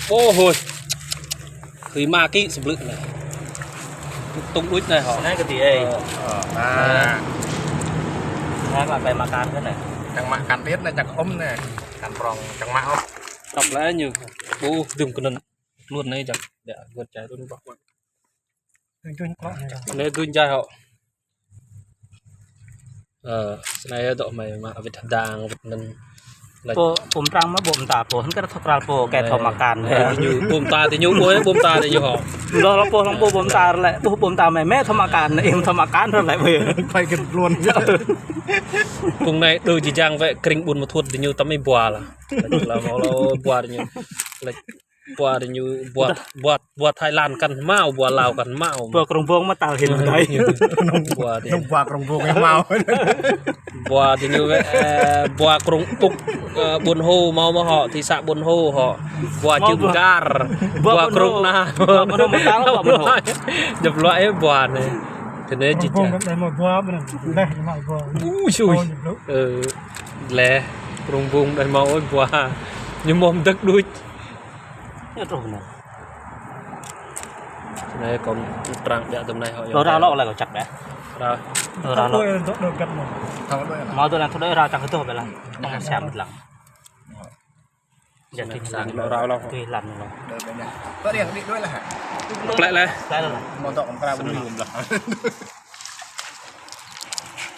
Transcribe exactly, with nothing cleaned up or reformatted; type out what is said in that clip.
Ô hôi. Hưi ma ký sblư̆ anei. Tŭng đuč anei hŏ. Snei kơ ti ê. Ơ, à. Snei mă klei makan kơ anei. Čang mă kan điêt anei, čang ôm anei. Kan prŏng čang mă ôh. Trăp leh ñu. Ƀuh dŭm kơ anăn. Tluôn anei čang. Dah guôn čai tluôn bŏk. Anei dŭñ jai hŏ. Ơ, snei dôk mei mă wĭt hdang wĭt anăn. Pô, pô mtrang mă ƀô̆ mta pô, hăn kơ thâo kral pô, kơ thâo makan. Ơ, ñu, ƀô̆ mta ti ñu, ƀô̆, ƀô̆ mta ti ñu hŏ. Lŏ, lŏ pô hlŏng ƀô̆, ƀô̆ mta lĕ, ƀô̆, ƀô̆ mta mei, mei thâo makan, ih thâo makan ră lĕ ƀô̆. Phải kơ tluôn. Phung anei đơ jih jang wĕ krĭng ƀuôn ma thuôt ti ñu tăm ih bua lah. Lĕ lah mâo lŏ bua ti ñu. Lĕ bua ti ñu, bua, bua, bua Thái Lan kăn hmao, bua Lào kăn hmao. Bua Krông Bông mă tal hĭn mă dai. Bua ti. Nông bua Krông Bông hmao. Bua ti ñu wĕ, ơ, bua Krông Úc, ơ, Buôn Hô mâo mơh hŏ, thị xã Buôn Hô hŏ. Bua Čư̆ Mgar, bua Krông Na. Bua Buôn Hô mă tal, bua Buôn Hô. Djăp luă ih bua anei. Ti anei jih jang. Krông Bông dai mâo bua, leh mâo bua. Ui, ui. Ơ, leh, Krông Bông dai mâo ôh bua. Ñu mâo mdơ̆k đuč. Ñu truh anei. Anei kâo mtrang ƀiă tăm anei hŏ. Lŏ rao lŏ leh kâo čăk ƀiă. Rao. Lŏ rao lŏ. Mâo tui anăn thâo đuĕ rao čang kơ tuh ƀiă lah. Kâo mă siam mơh lăng. Jadi lŏ rao lŏ. Tui lăn lŏ. Plĕ leh. Plĕ leh. Mâo tŏ kâo mkra ƀuôn leh.